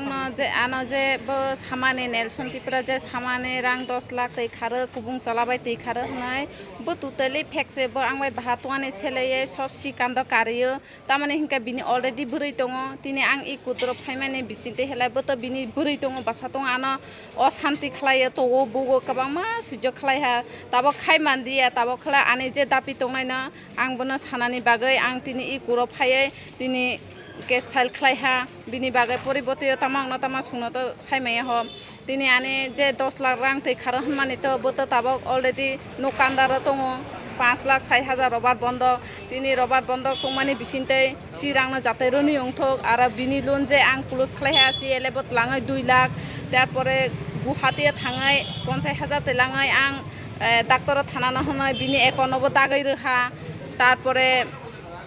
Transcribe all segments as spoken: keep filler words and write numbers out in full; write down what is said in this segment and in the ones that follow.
Ano je, ano je bo samani Nelson Tripura je samani rang dos lakh twi kharo, kubung chwla bai twi kharo hwnwi, bo totally fake se, bo ang bai baha tongani selei sob si kando karwi o. Tamani hinkhe bini already bwrwi tongo, tini ang i kudro phaimani bisingtwi helai bo to bini bwrwi tongo, bwsa tongo, ano o santi khlai o, togo bugo kwbangma sujok khlai ha, tabok khai mandiya, tabok khlai ani je dapi tongnaino ang bono sanani bagwi ang tini i kuro phaiwi tini case file khlai ha, bini bagwi poriboti o tama wngno tama sungno to sai maya ho. Tini ani je dos lakh rang twi kharo hwnmani to bo to tabok already nuk kandaro tongo, panch lakh sait hajar robar bondok. Tini robar bondok tongmani bisingtwi si rangno jatwi rwni wngthok, aro bini loan je ang close khlai ha si ele bo twlangwi dui lakh, tarpore Guwahati o thangwi ponchas hajar twlangwi ang, eh, doctor o thanano hwnwi bini account o bo dagwi rwha, tarpore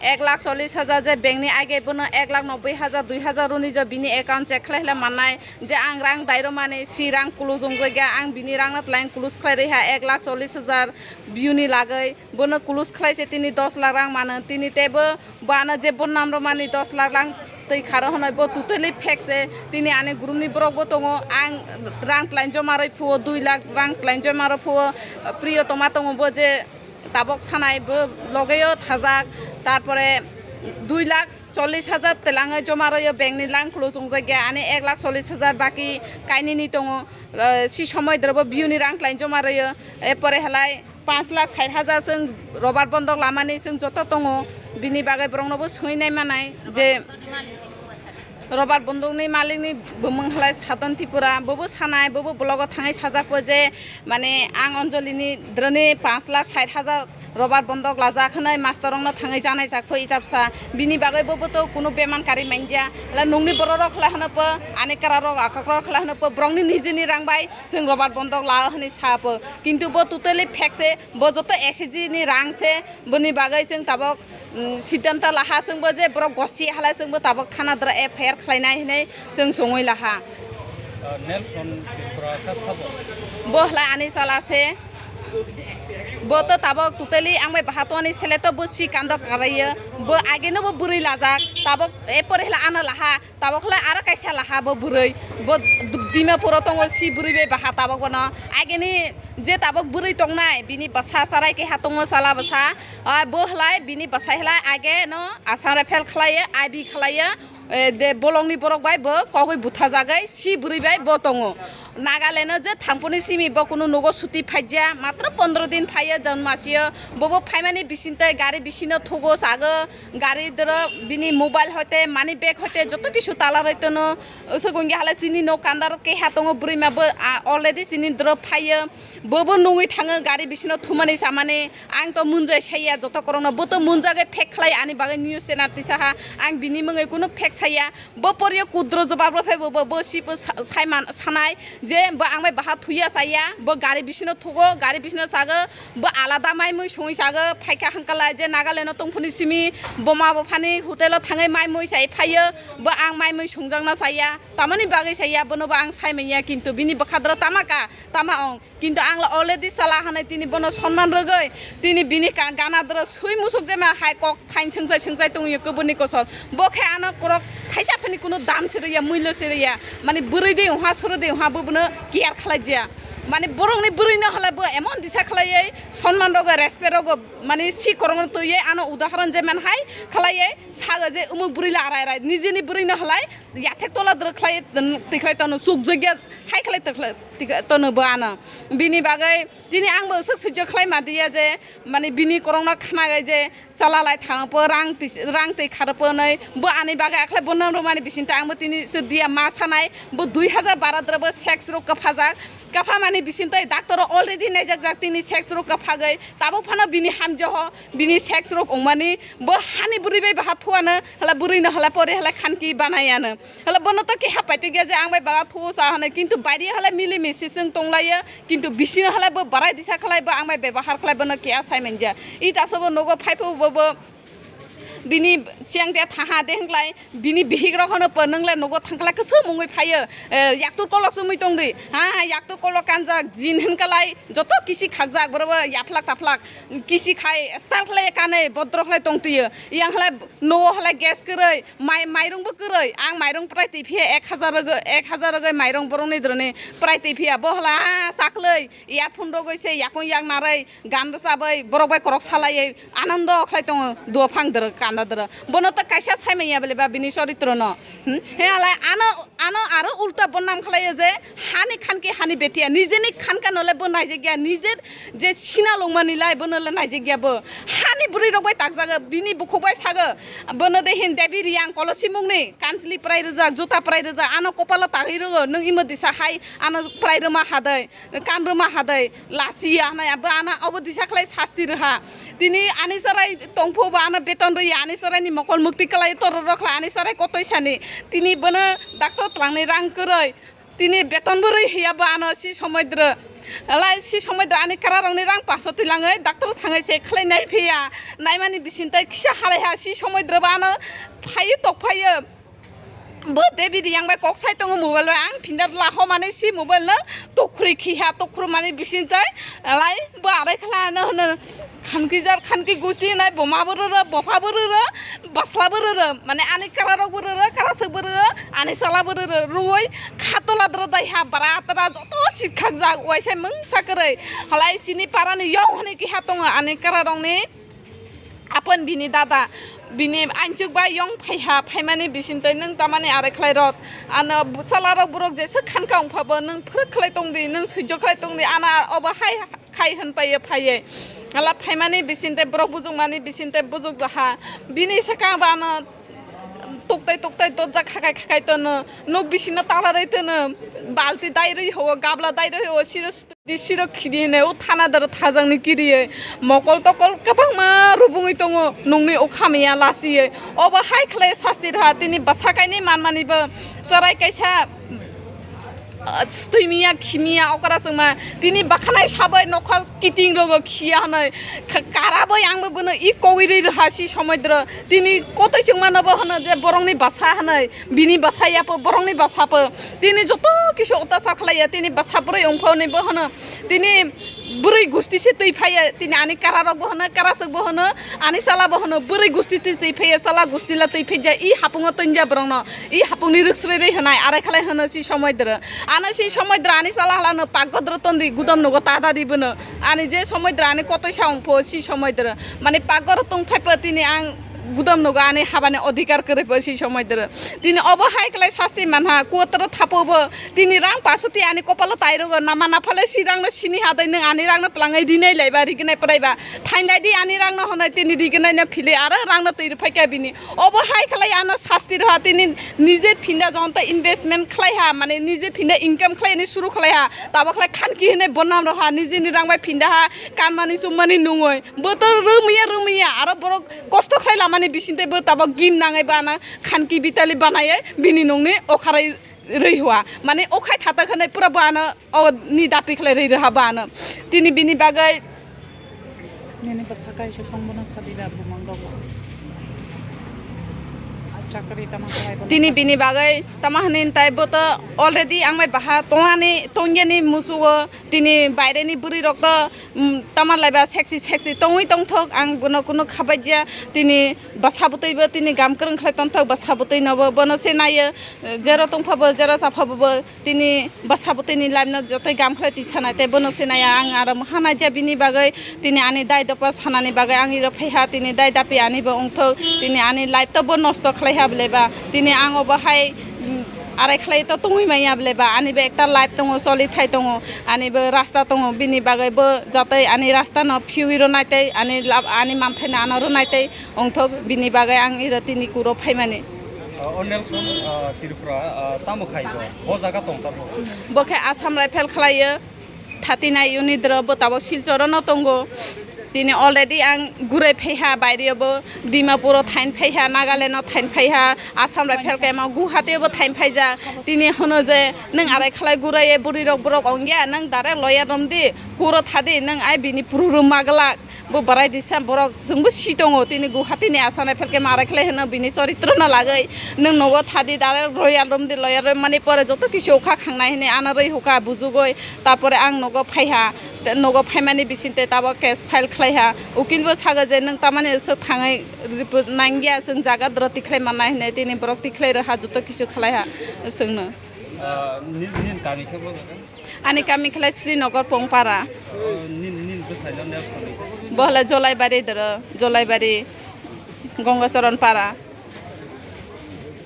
ek lakh chollish hajar je bank ni age bono ek lakh nobboi hajar dui hajar rwni je bini account check khlai khlai mannai, je ang rang dairomani si rang close wngjakya, ang bini rangno twlai close khlai rwha ek lakh chollish hajar biuni lagwi, bono close khlai se tini dos lakh rang mano, tini teibo bo ano je bodnam rwmani dos lakh rang twi kharo hwnwi bo totally fake se, tini ani group ni borok bo tongo, ang rang twlai joma rwi phuo dui lakh rang twlai joma rw phuo, Priyotoma tongo bo je tabok sanai bo logeo thajak, tarpore dui lakh chollish hajar telangwi joma rwyo bank ni lang khuluk chungjak ya, ani ek lakh chollish hajar baki kainini tongo, eh, si somoi drobo biuni rang twlai joma rwyo, erpore halai panch lakh sait hajar chwng robar bondok lamani chwng joto tongo, bini bagwi borokno bo swngwi nai manai je. Robar bondokni malikni bumung halai Sadon Tripura, bobo sanai, bobo blogo thangwi sajak po je, mane, ang Anjolini drone panch lakh sait hajar robar bondok lajak hwnwi mastorokno thangwi janai jak po itabsa. Bini bagwi bobo to kuno beman kari manja. Hala nungni bororok khlai hwno po, ani kararok, akokrok khlai hwno po, borokni nijini rang bai chwng robar bondok la hwnwi sa po. Kintu bo totally fake se, bo joto S H G ni rang se, boni bagwi chwng tabok mm, siddhanta laha chwngbo je borok gosi halai chwngbo tabok thana dra F I R khlainai hinwi chwng songwi laha. Ah, Nelson Tripura kha sabo? Bo halai ani chala se. Bo to tabok totally ang bai baha tongani sele to bo si kando karaiyo. Bo ageno bo bwrwi lajak. Tabok e pore hla ano laha. Tabok khlai aro kaisa laha bo bwrwi, bo d-, Dimapuro tongo si bwrwi bai baha tabok bono. Ageni je tabok bwrwi tongnai, bini bwsa charai keha tongo chala bwsa. Ah, bo khlai bini bwsai khlai age no Assam Rifle khlaiyo, I B khlaiyo, eh, de bolongni borok bai bo kogwi buthajagwi si bwrwi bai bo tongo. Nagaland o je thangphoni simi bo kunu nogo suti phaijya, matro pondro din phaiyo January masio, bobo phaimani bisingtwi gari bisino thugo chago, gari doro bini mobile hoite, money bag hoite joto kisu tala roi tono, aswk wngya halai chini nok kandar keha tongo bwrwi ma bo, ah, already chini doro phaiyo, bobo nungwi thango gari bisino thumani chamani, ang to munjai saiya joto korokno, bo to munjagwi fake khlai ani bagwi news channel tisaha, ang bini mungwi kunu fake saiya. Bo poriyo kudro jobab rw phai bo, bo, bo si bo sa-, saiman sanai je bo ang bai baha thuya chaya, bo gari bisino thugo, gari bisino chago, bo alada mai mui songwi chago, phaikha hangkala je Nagaland o tongphani simi boma bo phani hotel o thangwi mai mui chai phaiyo, bo ang mai mui songjakna chaya, tamani bagwi chaya, bono bo ang sai manya, kintu bini bwkhadra tama ka, tama ong. Kintu ang already sala hanai tini bono sonman rwgwi, tini bini ka-, gana doro swi musuk jema hai kok thain sengchai sengchai tongyo kubuni kosol. Bo khe ano korok thaisa phani kunu dam se rwya, muilo se rwya. Mani bwrwi de wngha, soro de wngha, bo bono care khlai jaya. Mani borokni bwrwi no halai bo emon disa khlaiwi sonman rogo, respect rogo, mani si korokno twiwi ano udaharon je man hai khlaiwi sago je umuk bwrwi la arai arai. Nijini bwrwi no halai yathek tola doro khlai twi khlai tono, chukjagya hai khlai twi khlai tono bo ano. Bini bagwi tini ang bo swk swijak khlai ma diya je, mani bini korokno khnagai je chala lai thang po, rang twi, rang twi khar po nai bo ani bagwi akhlai bo nam rwmani bisingtwi ang bo tini se diya ma sanai bo dui hajar baro doro bo sex rok kaphajak. Kaphamani bisingtwi doctor o already naijak jak tini sex rok kaphagwi, tabuk phano bini hamjaho bini sex rok wngmani bo hani bwrwi bai baha thuano hala bwrwi no hala pore hala khanki banai ano. Hala bono to keha paitwi gya je ang bai baha thuo sa hwnwi, kintu bairi hala mili misi chwng tonglaio, kintu bisino hala bo barai disa khlai bo ang bai bebahar khlai bono keha sai manja. I tabsa bo nogo phai pho bo, bo Bini siyang de thaha de hwnklai, bini bihik rok hono po nwngle nogo thangkla kwswk mungwi phaio. Eh, yaktur kolok chumui tongdi. Ha, yaktur kolok kanjak, jin hwnkalai, joto kisi khakjak, borobo yaphlak taphlak, kisi khai, style khlai kanwi, bodro khlai tongtio. Yang khlai, nogo khlai gas kwrwi, mai, mairung bo kwrwi. Ang mairung prai twi phiya ek hajar rogwi, ek hajar rogwi mairung borokni drone prai twi phiya. Bo hla, ah, chaklwi, earphone rogwi se yakung yak narwi, gan rwchabwi, borok bai korok salaiwi, anando khlai tongo, duo phang doro, kanda doro. Bono to kaisa sai manya bele ba bini choritro no. Hmm? He alai ano, ano aro ulta bodnam khlaio je hani khanki hani betia, nijeni khanka nole bo naijak ya, nijer je sina longmani lai bono le naijak ya bo. Hani bwrwi rok bai takjago, bini bukhuk bai sago, bono de hin Devi Riyang kolosi mungni kanchli prai rijak, juta prai rijak, ano kopalo tagwi rwgo, nwng imo disa hai ano prai rwma hadai. Kan rwma hadai, lasi ya hwnwi abo ano obo disa khlai sasti rwha. Tini ani sarai tongphu bo ano beton rwya, ani sarai ni mokol mukti kwlai torok rok khlai ani sarai kotoi sani. Tini bono doctor twlangni rang kwrwi. Tini beton bo rwi hiya bo ano si somoidro. Alai si somoidro ani kara rokni rang paso twilangwi doctor thangwi se khlai nai phiya. Naimani bising tei kisa halai ha si somoidro bo ano phaio tok phaio. Bo Devi Riyang bai kok sai tongo mobile bai, ang phinda lahomani si mobile no tokhri khiha, tokhru mani bising tai lai bo arai khala no hwno khanki jar khanki gusti nai boma bo rwrw, bopha bo rwrw, basla bo rwrw, mane ani kara rok bo rwrw, kara swk bo rwrw, ani sala bo rwrw, rwui khatola dro dai ha bara tara joto sikhak jak waisa mungsa kwrwi halai sini para ni yong hwnwi kiha tongo ani kara rok ni. Apon bini dada, bini anchuk bai yong phaiha, phaimani bising tei nwng tamani arai khlai rot. Ano bwsala rok borok jesa khanka wngpha bo nwng phwrwk khlai tongdi, nwng suijo khlai tongdi, ana obo hai khai hwn paiye phaiye. Ala phaimani bising tei borok bujukmani bising tei bujukjaha. Bini swkang bo ano toktai toktai dotjak khakai khakai tono, nok bisingo tala rwi tono, balti dai rwi ho, gabla dai rwi ho, siro Di siro khidi hwnwi o thana doro thajakni kiriwi mokol tokol kwbangma rubungwi tongo, nungni o khamya lasiwi. Obo hai khlai sasti rwha, tini bwsa kainwi manmani bo chwrai kaisa, ah, swtwi miya, khimiya, okra chwngma. Tini bwkhanai sabai nokha kiting rogo khiya hwnwi kha-, kara bai ang bo bono i kogwi rwi rwha si somoidro. Tini kotoi chwngmano bo hwno je borokni bwsa hwnwi, bini bwsa ya po, borokni bwsa po. Tini joto kisu otachar khlaiya, tini bwsa bwrwi wngphani bo hwno. Tini bwrwi gusti se twi phaiya, tini ani kara rok bo hwno, kara swk bo hwno, ani chala bo hwno, bwrwi gusti twi twi phaiya, chala gusti la twi phaija, i hapung o twnja borok no, i hapung ni rwk srwi rwi hwnai, arai khlai hwno si somoidro. Ano si somoidro ani chala hala no pak godro ton di, gudam nogo ta da di bono. Ani je somoidro ani kotoi sa wng pho si somoidro. Mane pak goro tong thai pho tini ang gudam nogo ani habani odhikar kwrwi pho si somoidro. Tini obo hai khlai sasti manha, kuatro thapo bo. Tini rang paso twi ani kopalo tai rogo, nama naphale si rang no sini hadai nwng ani rang no twlangwi rinai laiba, rignai pwraiba. Thainai di ani rang no hwnwi tini rignai no philwi aro rang no twi rwphai kha bini. Obo hai khlai ano sasti rwha tini nije phinda jonto investment khlai ha, mane nije phinda income khlai ni suru khlai ha. Tabok khlai khanki hwnwi bonam rwha, nijeni rang bai phinda ha, kanmani chumani nungwi. Bo to rwmaya rwmaya, aro borok kosto khlai lamani bising tei bo tabok gin nangwi bo ano khanki bitali banaiwi bini nungni okharai rwi hua. Mane okhai thata khanai pura bo ano o ni dapi khlai rwi rwha bo ano. Tini bini bagwi Nini bwsa kaisa tong bono sadi da bumang rok. Chakri tama khlai bono. Tini bini bagwi tama hwnwi tai bo to already ang bai baha tongani, tongyani musugo. Tini baireni bwrwi rok to, mm, tama laiba sexy sexy tongwi tongthok, ang bono kunu khabaija. Tini bwsa bwtwi bo tini gam kwrwng khlai tongthok, bwsa bwtwi no bo bono se naiyo, jero tongpha bo, jero chapha bo, bo tini bwsa bwtwi ni life no joto gam khlai twi sanai tei bono se naiya. Ang aro mokha naija bini bagwi, tini ani dai dopa sanani bagwi ang iro phaiha, tini dai dapi ani bo wngthok, tini ani life to bo nosto khlaiha bwleba, tini ang obo hai, mm, arai khlai to tongwi manya bwleba, ani bo ekta life tongo, choli thai tongo, ani bo rasta tongo, bini bagwi bo jatwi ani rasta no phiwi rwnai tei ani lab-, ani manthai no ano rwnai tei wngthok, bini bagwi ang iro tini kuro phaimani. Uh, o Nelson, uh, Tripura, uh, tamo khai bo? Bo jaga tong tamo? Bo khe Assam Rifle khlaio, thirty nine unit ro, bo tabok Silchoro no tongo. Tini already ang gurai phaiha, baire bo Dimapur o thain phaiha, Nagaland o thain phaiha, Assam Rifle Camp o Guwahati bo thain phaija. Tini hono je nung arai khlai gurai e buri rok borok ongya, nung dare lawyer romdi, kuro thadi, nung ai bini puru magla. Bo barai disa borok chwngbo si tongo, tini Guwahati ni Assam Rifle Camp arai khlai hino bini choritro no lagoi. Nung nogo thadi dare lawyer romdi, lawyer rom mani pore joto kisu okha khangnai hini ana roi hoka bujugoi. Tapore ang nogo phaiha. Te nogo phaimani bisingte tabo case file khlaiha. Ukil bo sago je nwng tamani swk thangwi report nangya, chwng jaga doro tikhlai manna hinwi tini borok tikhlai rwha, joto kisu khlaiha chwngno. Ah, nini, nini kami khe bo jaga? Ani kami khlai Srinagar Pongpara. Oh, nini, nini bwsai no lepsoni? Bo hwlai Jolaibari doro, Jolaibari, Gangacharan Para.